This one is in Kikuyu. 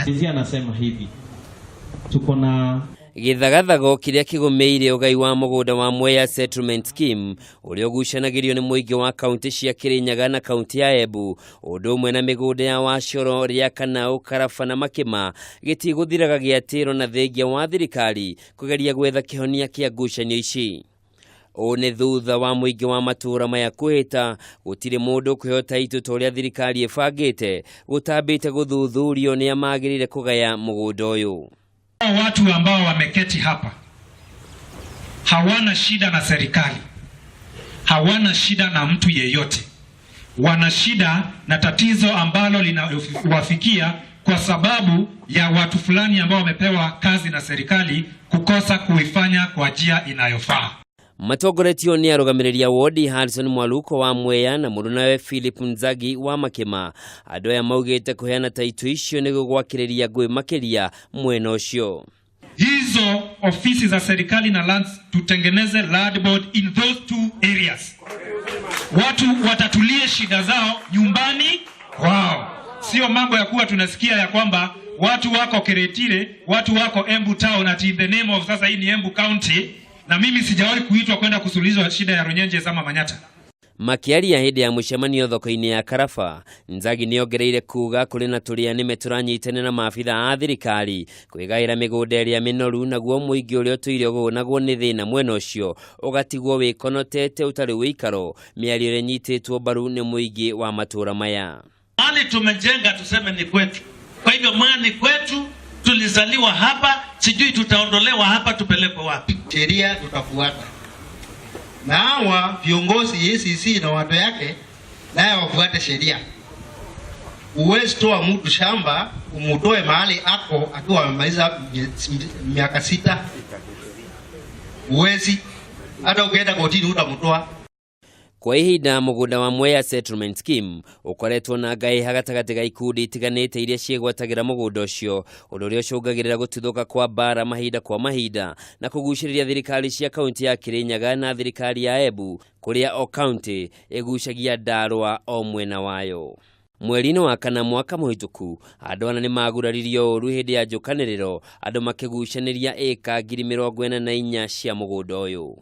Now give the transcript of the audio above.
Anasema hivi tuko na Gĩthagathago kĩrĩa kĩgũmĩire ũgai wa mũgũnda wa Mwea Settlement Scheme ũrĩa ũgucanagĩrio nĩ mũingĩ wa kaunti cia Kĩrĩnyaga na kaunti ya Embu, ũndũ ũmwe na mĩgũnda ya Wacoro, Rĩakanau, Karaba na Makĩma, gĩtigũthiraga gĩatĩro na thengia wa thirikari kũgeria gwetha kĩhonia kĩa ngucanio ici. Ũũ nĩ thutha wa mũingĩ wa matũũra maya kwĩhĩta gũtirĩ mũndũ ũkũheo taitũ ta ũrĩa thirikari ĩbangĩte gũtambĩte gũthuthurio nĩa magĩrĩire kũgaya mũgũnda ũyũ. Watu ambao wameketi hapa hawana shida na serikali, hawana shida na mtu yeyote, wana shida na tatizo ambalo linawafikia kwa sababu ya watu fulani ambao wamepewa kazi na serikali kukosa kuifanya kwa njia inayofaa. Matongoretio nĩ arũgamĩrĩri a wodi Harrison Mwaluko wa Mwea na mũrunawe Philip Nzagi wa Makĩma. Andũ aya maugĩte kũheana taitũ icio nĩ gũgwakĩrĩria ngũĩ makĩria mwena ũcio. Hizo ofisi za serikali na lands tutengeneze land board in those two areas. Watu watatulie shida zao nyumbani kwao, sio mambo ya kuwa tunasikia ya kwamba watu wako Keretile, watu wako Embu town ati in the name of sasa hii ni Embu County, na mimi sijawahi kuitwa kwenda kusuluhishwa shida ya Runyenje sama Manyata. Makĩaria hĩndĩ ya mũcemanio thoko-inĩ ya Karaba, Nzagi nĩongereire kuga kũrĩ na tũrĩa nĩme tũranyitanĩra na maabitha a thirikari kwĩgaĩra mĩgũnda ĩrĩa mĩnoru, naguo mũingĩ ũrĩa ũtũire ũgũnagwo nĩ thĩna mwena ũcio ũgatigwo wĩkonotete ũtarĩ wĩikaro, mĩario ĩrĩa ĩnyitĩtwo mbaru nĩ mũingĩ wa matũũra maya. Mali tumejenga tuseme ni kwetu, kwa hivyo mali kwetu, tulizaliwa hapa, sijui tutaondolewa hapa tupelekwe wapi? Sheria tutafuata, na hawa viongozi ACC na watu yake naye wafuate sheria. Huwezi toa mtu shamba umutoe mahali ako akiwa amemaliza miaka 6. Huwezi, hata ukienda kotini utamtoa. Kwa ihinda mũgũnda wa Mwea Settlement Scheme ũkoretwo na ngaĩha gatagatĩ ga ikundi itiganĩte iria ciĩgwatagĩra mũgũnda ũcio, ũndũ ũrĩa ũcũngagĩrĩra gũtuthũka kwa mbara mahinda kwa mahinda na kũgucĩrĩria thirikari cia kaunti ya Kĩrĩnyaga na thirikari ya Embu, kũrĩa o kaunti ĩgucagia ndarwa o mwena wayo. Mweri-inĩ wa kana mwaka mũhĩtũku, andũ ana nĩmaguraririo ũru hĩndĩ ya njũkanĩrĩro, andũ makĩgucanĩria ĩka 44,000 cia mũgũnda ũyũ.